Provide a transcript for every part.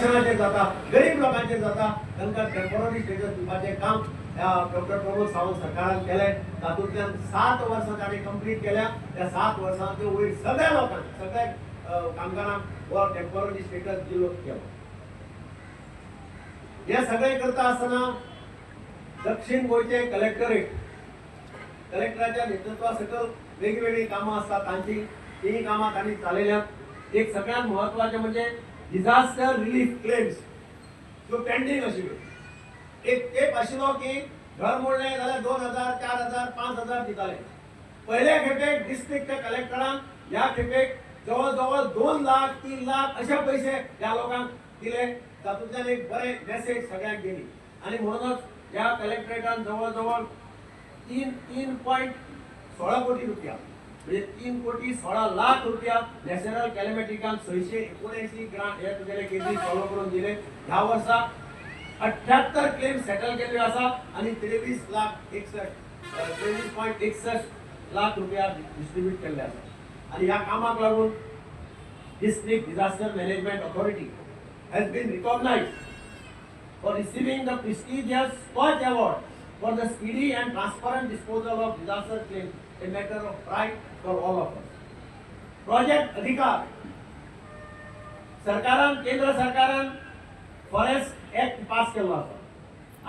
इलेक्शनाचेर जाता, गरीब लोकांचेर जाता, तांकां टेम्पररी स्टेटस दिवपाचें काम ह्या डॉक्टर प्रमोद सावंत सरकारान केलें. तातूंतल्यान 7 वर्सां ताणें कंप्लीट केल्या. त्या 7 वर्सांचे वयर सगळ्या लोकांक, सगळ्या कामगारांक हो टेम्पररी स्टेटस दिलो गेलो. हें सगळें करता आसतना दक्षिण गोंयचे कलेक्टरेट, कलेक्टराच्या नेतृत्वा सकयल वेगवेगळीं कामां आसतात तांची, तीं कामां तांणी चालयल्यांत. एक सगळ्यांत म्हत्वाचें म्हणजे डिझास्टर रिलीफ क्लेम्स ज्यो पेंडींग आशिल्ल्यो. एक तेप आशिल्लो की घर मोडलें जाल्यार 2000, 4000, 5000 दिताले. पयले खेपेक डिस्ट्रिक्ट कलेक्टरान ह्या खेपेक जवळ जवळ 2 लाख, 3 लाख अशे पयशे ह्या लोकांक दिले. तातूंतल्यान एक बरें मेसेज सगळ्यांक गेली आनी म्हणूनच ह्या कलेक्टरेटान जवळ जवळ 3.16 कोटी रुपया, म्हणजे 3 कोटी 16 लाख रुपया नॅशनल कॅलेमिटीकांक 679 ग्रांट हे तुगेले केसी सॉल्व करून दिले. ह्या वर्सा 78 क्लेम सेटल केल्ले आसा आनी 23.61 लाख रुपया डिस्ट्रीब्यूट केल्ले आसा. आनी ह्या कामाक लागून district disaster management authority has been recognised for receiving the prestigious Skoch Award for the speedy and transparent disposal of disaster claims, a matter of pride for all of us. Project Adhikar, सरकारान, केंद्र सरकारान forest act pass केल्लो आसा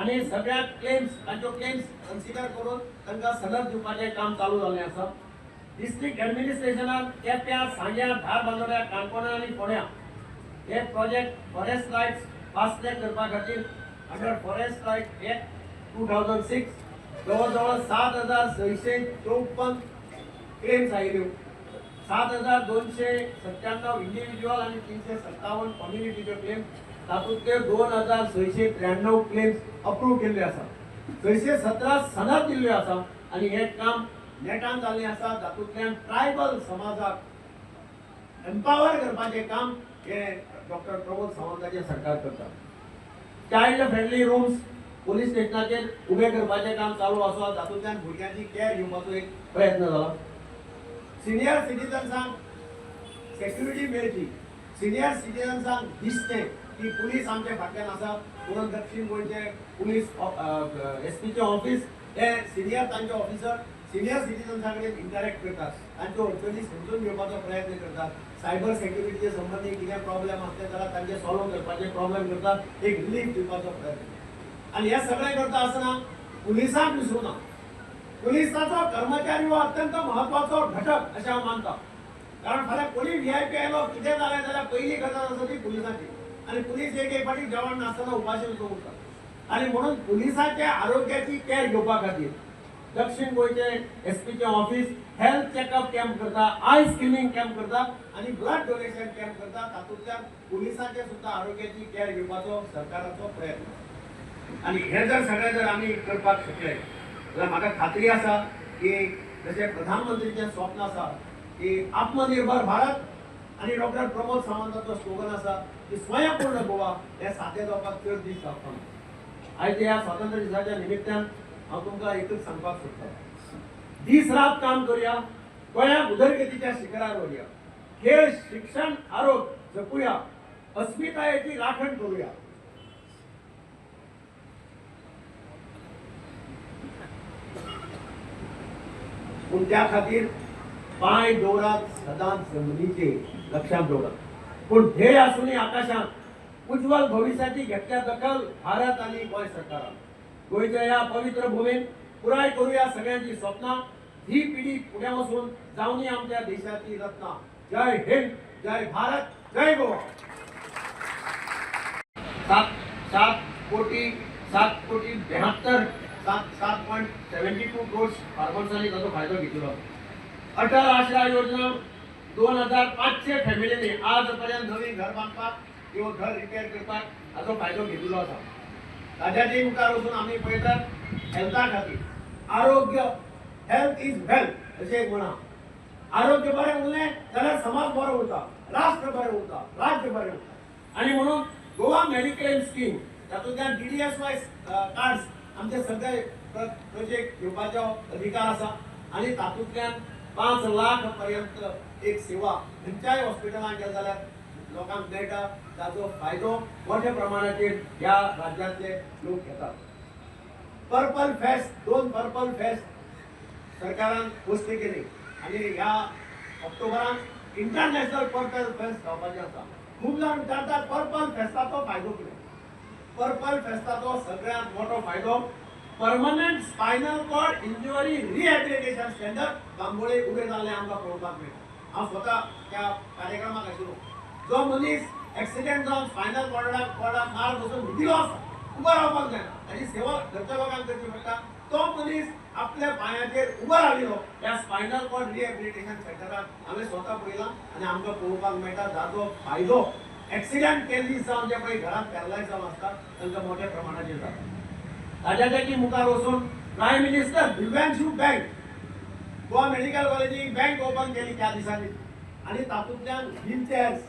आनी सगळ्या claims, तांच्यो claims consider करून तांकां सनद दिवपाचें काम चालू जाल्लें आसा. डिस्ट्रिक्ट एडमिनिस्ट्रेशनान केप्यां, सांग्यां, धारबांदोड्या, काणकोणा आनी फोंड्यां हे project forest rights fast track करपा खातीर अंडर फॉरेस्ट रायट ऍक्ट 2006 जवळ जवळ 7654 क्लेम्स आयल्यो. 7297 इंडिव्हिज्युअल आनी 357 कम्युनिटीच्यो क्लेम्स, तातूंतले 2693 क्लेम्स अप्रूव केल्ले आसा, 617 सनद दिल्ल्यो आसा आनी हें काम नेटान जाल्लें आसा. तातूंतल्यान ट्रायबल समाजाक एम्पावर करपाचें काम हे डॉक्टर प्रमोद सावंताचें सरकार करता. चायल्ड फ्रेंडली रूम्स पुलीस स्टेशनाचेर उबे करपाचें काम चालू आसा. तातूंतल्यान भुरग्यांची केअर घेवपाचो एक प्रयत्न जाला. सिनियर सिटीजन्सांक सेक्युरिटी मेळची, सिनियर सिटीजन्सांक दिसचें की पुलीस आमच्या फाटल्यान आसा म्हणून दक्षिण गोंयचे पुलीस एसपीचें ऑफिस हे सिनियर तांचे ऑफिसर सिनियर सिटीजन्सां कडेन इंटरेक्ट करतात, तांच्यो अडचणी समजून घेवपाचो प्रयत्न करतात. सायबर सेक्युरिटीचे संबंदी कितें प्रॉब्लेम आसले जाल्यार तांचे सॉल्व करपाचे प्रॉब्लेम करतात, एक रिलीफ दिवपाचो प्रयत्न करतात. आनी हें सगळें करता आसतना पुलिसांक विसरूं ना. पुलिसाचो कर्मचारी हो अत्यंत महत्वाचो घटक अशें हांव मानता, कारण फाल्यां कोणी व्हीआयपी आयलो, कितें जालें जाल्यार पयली गजाल आसा ती पुलिसाची. आनी पुलीस एक एक फावटी जेवण नासतना उपाशी वचूंक उरता आनी म्हणून पुलिसाच्या आरोग्याची केअर घेवपा खातीर दक्षिण गोंयचे एसपीचें ऑफिस हेल्थ चॅकअप कॅम्प करता, आय स्क्रिनींग कॅम्प करता आनी ब्लड डोनेशन कॅम्प करता. तातूंतल्यान पुलिसांचे सुद्दां आरोग्याची केअर घेवपाचो सरकाराचो प्रयत्न. आनी हें जर सगळें जर आमी करपाक शकले जाल्यार म्हाका खात्री आसा की जशें प्रधानमंत्रीचें स्वप्न आसा की आत्मनिर्भर भारत आनी डॉक्टर प्रमोद सावंताचो स्लोगन आसा की स्वयंपूर्ण गोवा, हें साध्य जावपाक चड दीस लागना. आयज ह्या स्वातंत्र्य दिसाच्या निमित्तान हांव तुमकां एकूच सांगपाक सोदतां, दीस रात काम करूया, गोंयाक उदरगतीच्या शिखरार व्हरुया, खेळ, शिक्षण, आरोग्य जपूया, अस्मितायेची राखण करूया. पूण त्या खातीर पांय दवरात सदांच जमनीचेर, लक्षांत दवरात. पूण ध्येय आसूनय आकाशांत, उज्ज्वल भविश्याची घेतल्या दखल भारत आनी गोंय सरकारान. गोंयच्या ह्या पवित्र भुमीन पुराय करूया सगळ्यांची स्वप्नां, ही पिढी फुडें वचून जावनी आमच्या देशाची रत्नां. जय हिंद, जय भारत, जय गोवा. 7 7 कोटी, 7 कोटी 72, 7.72 क्रोर्स फार्मर्सांनी ताचो फायदो घेतलो. अटल आश्रय योजना 2500 फॅमिलींनी आज पर्यंत नवीन घर बांदपाक किंवा घर रिपेर करपाक हाचो फायदो घेतिल्लो आसा. ताज्याचेय मुखार वचून आमी पळयतात हेल्था खातीर आरोग्य, हेल्थ is wealth अशें एक म्हणा. आरोग्य बरें उरलें जाल्यार समाज बरो उरता, राष्ट्र बरें उरता, राज्य बरें उरता. आनी म्हणून गोवा मेडिक्लेम स्कीम, तातूंतल्यान डीडीएसवाय कार्ड्स आमचे सगळे प्रोजेक्ट घेवपाचो अधिकार आसा आनी तातूंतल्यान 5 लाख पर्यंत एक सेवा खंयच्याय हॉस्पिटलांत गेले जाल्यार लोकांक मेळटा, ताचो फायदो मोठ्या प्रमाणाचेर ह्या राज्यांतले लोक घेतात. पर्पल फेस्ट, दोन पर्पल फेस्ट सरकारान होस्ट केली आनी ह्या ऑक्टोबरान इंटरनॅशनल पर्पल फेस्ट जावपाचें आसा. खूब जाण विचारतात पर्पल फेस्टाचो फायदो कितें. पर्पल फेस्टाचो सगळ्यांत मोठो फायदो permanent spinal cord injury rehabilitation centre Bambolim उबें जाल्लें आमकां पळोवपाक मेळटा. हांव स्वता त्या कार्यक्रमाक आशिल्लो. जो मनीस एक्सिडेंट जावन स्पायनल कॉर्डाक मार बसून न्हिदिल्लो आसा, उबो रावपाक जायना, ताची सेवा घरच्या लोकांक करची पडटा, तो मनीस आपल्या पांयाचेर उबो राविल्लो ह्या स्पायनल कॉर्ड रिहॅबिलिटेशन सेंटराक हांवें स्वता पळयलां आनी आमकां पळोवपाक मेळटा. जाचो फायदो एक्सिडेंट केल्ली जावन जे पळय घरांत पॅरलायज जावन आसता तांकां मोठ्या प्रमाणाचेर जाता. ताज्या जागी मुखार वचून prime minister Divyanshu bank Goa medical कॉलेजीक बँक ओपन केली त्या दिसांनी आनी तातूंतल्यान व्हीलचेअर्स,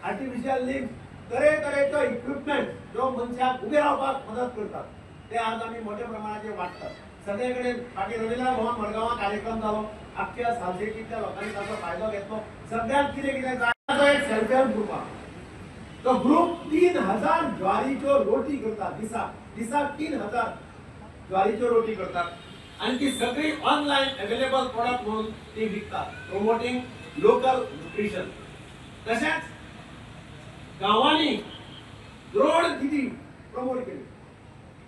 आर्टिफिशियल लिम्स, तरेतरेच्यो इक्विपमेंट ज्यो मनशाक उबे रावपाक मदत करतात ते आज आमी मोठ्या प्रमाणाचेर वांट्टात. सगळे कडेन फाटीं रवींद्र भवन मडगांवां कार्यक्रम जालो, आख्ख्या सालसेटींतल्या लोकांनी ताचो फायदो घेतलो. सगळ्यांक कितें कितें जाय एक सेल्फ हेल्प ग्रुपाक, तो ग्रुप 3000 ज्वारीच्यो रोटी करतात दिसाक, दिसाक 3000 ज्वारीच्यो रोटी करतात आनी ती सगळी ऑनलायन अवेलेबल प्रोडक्ट म्हणून ती विकतात, प्रोमोटींग लोकल न्युट्रिशन. तशेंच गांवांनी ड्रोन दिदी प्रमोट केली,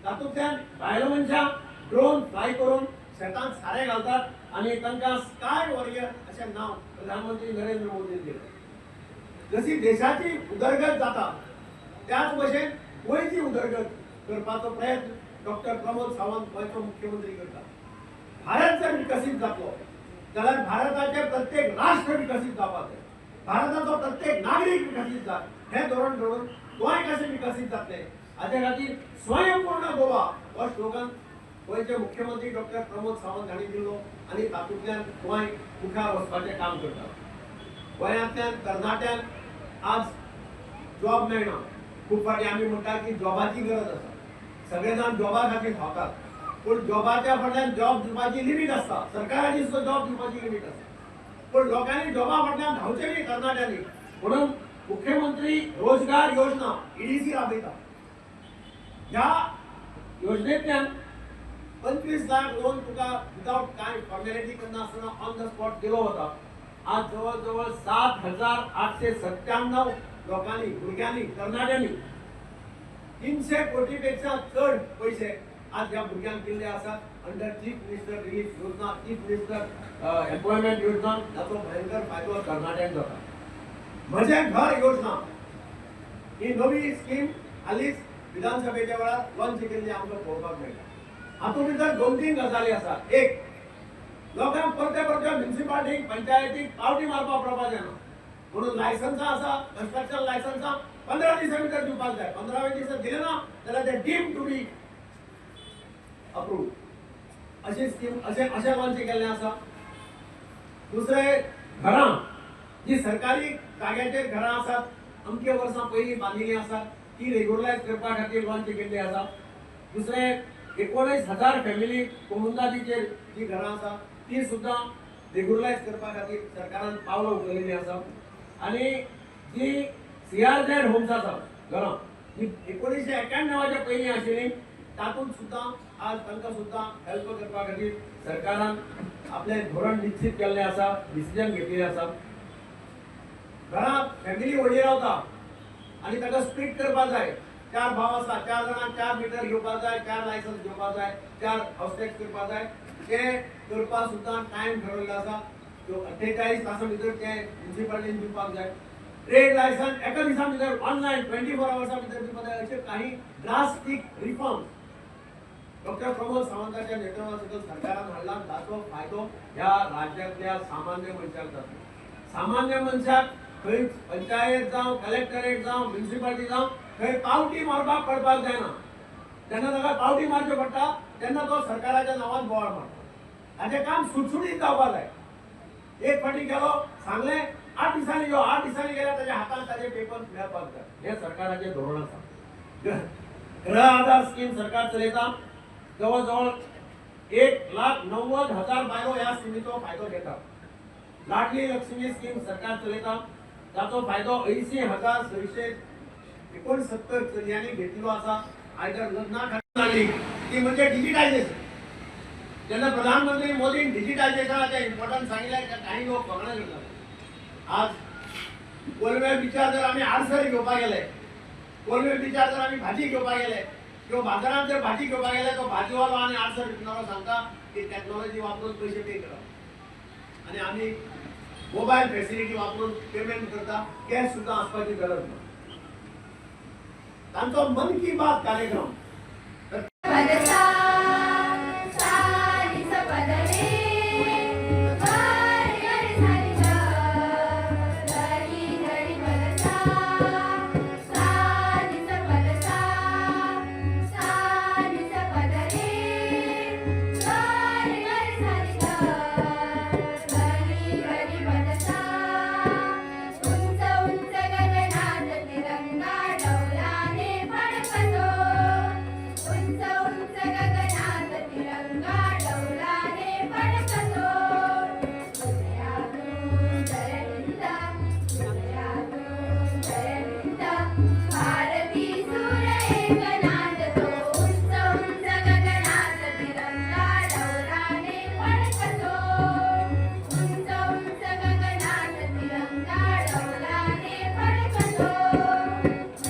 तातूंतल्यान बायल मनशां ड्रोन फ्लाय करून शेतांत सारें घालतात आनी तांकां स्काय वॉरियर अशें नांव प्रधानमंत्री नरेंद्र मोदीन दिलें. जशी देशाची उदरगत जाता त्याच भशेन गोंयची उदरगत करपाचो प्रयत्न डॉक्टर प्रमोद सावंत गोंयचो मुख्यमंत्री करता. भारत जर विकसीत जातलो जाल्यार भारताचे प्रत्येक राष्ट्र विकसीत जावपाक जाय, भारताचो प्रत्येक नागरीक विकसीत जात हें धोरण धरून गोंय कशें विकसीत जातलें हाचे खातीर स्वयंपूर्ण गोवा हो स्लोगन गोंयचे मुख्यमंत्री डॉक्टर प्रमोद सावंत हांणी दिल्लो आनी तातूंतल्यान गोंय मुखार वचपाचें काम करता. गोंयांतल्यान तरणाट्यांक आज जॉब मेळना. खूब फावटी आमी म्हणटा की जॉबाची गरज आसा, सगळे जाण जॉबा खातीर धांवतात, पूण जॉबाच्या फाटल्यान जॉब दिवपाची लिमीट आसता, सरकाराची सुद्दां जॉब दिवपाची लिमीट आसता, पूण लोकांनी जॉबा फाटल्यान धांवचें न्ही तरणाट्यांनी. म्हणून मुख्यमंत्री रोजगार योजना ईडीसी राबयता. ह्या योजनेंतल्यान 25 लाख लोन तुका विदावट कांय फॉर्मेलिटी करनासतना ऑन the spot दिलो वता. आज जवळ जवळ 7897 लोकांनी, भुरग्यांनी, तरणाट्यांनी 300 कोटी पेक्षा चड पैसे आज ह्या भुरग्यांक दिल्ले आसात अंडर चीफ मिनिस्टर रिलीफ योजना, चीफ मिनिस्टर एम्प्लॉयमेंट योजना. ताचो भयंकर फायदो तरणाट्यांक जाता. म्हजें घर योजना ही नवी स्कीम हालींच विधानसभेच्या वेळार लॉन्च केल्ली आमकां पळोवपाक मेळटा. हातूंत भितर 2-3 गजाली आसात. एक, लोकांक परते परते म्युनिसिपालिटीक, पंचायतीक पावटी मारपाक पडपाक जायना म्हणून लायसन्सां आसा, कन्स्ट्रक्शन लायसन्सां 15 दिसां भितर दिवपाक जाय. 15व्या दिसा दिलें ना जाल्यार ते डीम टू बी अप्रूव्ड अशी स्कीम अशें अशें लॉन्च केल्लें आसा. दुसरें, घरां जी सरकारी जाग्याचेर घरां आसात, अमके वर्सां पयलीं बांदिल्लीं आसात, ती रेगुलरायज करपा खातीर लॉन्च केल्ली आसा. दुसरें, 19,000 फॅमिली कोमुनिदादीचेर जी घरां आसा ती सुद्दां रेगुलरायज करपा खातीर सरकारान पावलां उखलिल्लीं आसा. आनी जी सीआरझेड होम्स आसा घरां जी 1991च्या पयलीं आशिल्लीं तातूंत सुद्दां आज तांकां सुद्दां हेल्प करपा खातीर सरकारान आपलें धोरण निश्चित केल्लें आसा, डिसिजन घेतिल्लें आसा. घरांत फॅमिली व्हडली रावता आनी ताका स्प्लीट करपाक जाय, 4 भाव आसा, 4 जाणांक 4 मिटर घेवपाक जाय, 4 लायसन्स घेवपाक जाय, 4 हावस टॅक्स करपाक जाय, ते करपाक सुद्दां टायम ठरवल्लो आसा. त्यो 48 तासां भितर ते म्युनिसिपालिटीन दिवपाक जाय. ट्रेड लायसन्स एका दिसा भितर ऑनलायन 24 आवर्सां भितर दिवपाक जाय. अशे काही ड्रास्टीक रिफॉर्म्स डॉक्टर प्रमोद सावंताच्या नेतृत्वा सकयल सरकारान हाडला. ताचो फायदो ह्या राज्यांतल्या सामान्य मनशाक जाता. सामान्य मनशाक खंय पंचायत जावं, कलेक्टरेट जावं, म्युनिसिपालिटी जावं, थंय पावटी मारपाक पडपाक जायना. जेन्ना ताका पावटी मारच्यो पडटा तेन्ना तो सरकाराच्या नांवान बोवाळ मारता. ताचें काम सुटसुटीत जावपाक जाय. एक फावटी गेलो, सांगलें 8 दिसांनी यो, 8 दिसांनी गेल्यार ताच्या हातांत ताचे पेपर मेळपाक जाय. हें सरकाराचें धोरण आसा. गृह आधार स्कीम सरकार चलयता. जवळ जवळ 1,90,000 बायलो ह्या स्किमीचो फायदो घेतात. लाडली लक्ष्मी स्कीम सरकार चलयता. जाचो फायदो 80,669 चलयांनी घेतिल्लो आसा. आयदर लग्ना खातीर आली ती म्हणजे डिजिटायझेशन. जेन्ना प्रधानमंत्री मोदीन डिजिटायझेशनाचें इम्पॉर्टन्स सांगिल्लें, काही लोक फकाणां करताले. आज कोलवे बिचार जर आमी आडसर घेवपाक गेले, कोलवे बिचार जर आमी भाजी घेवपाक गेले किंवा बाजारात जर भाजी घेवपाक गेले, तो भाजीवालो आनी आडसर विकणारो सांगता की टॅक्नॉलॉजी वापरून पयशे पे करा आनी आमी मोबायल फॅसिलिटी वापरून पेमेंट करता, कॅश सुद्दां आसपाची गरज ना. तांचो मन की बात कार्यक्रम भरता.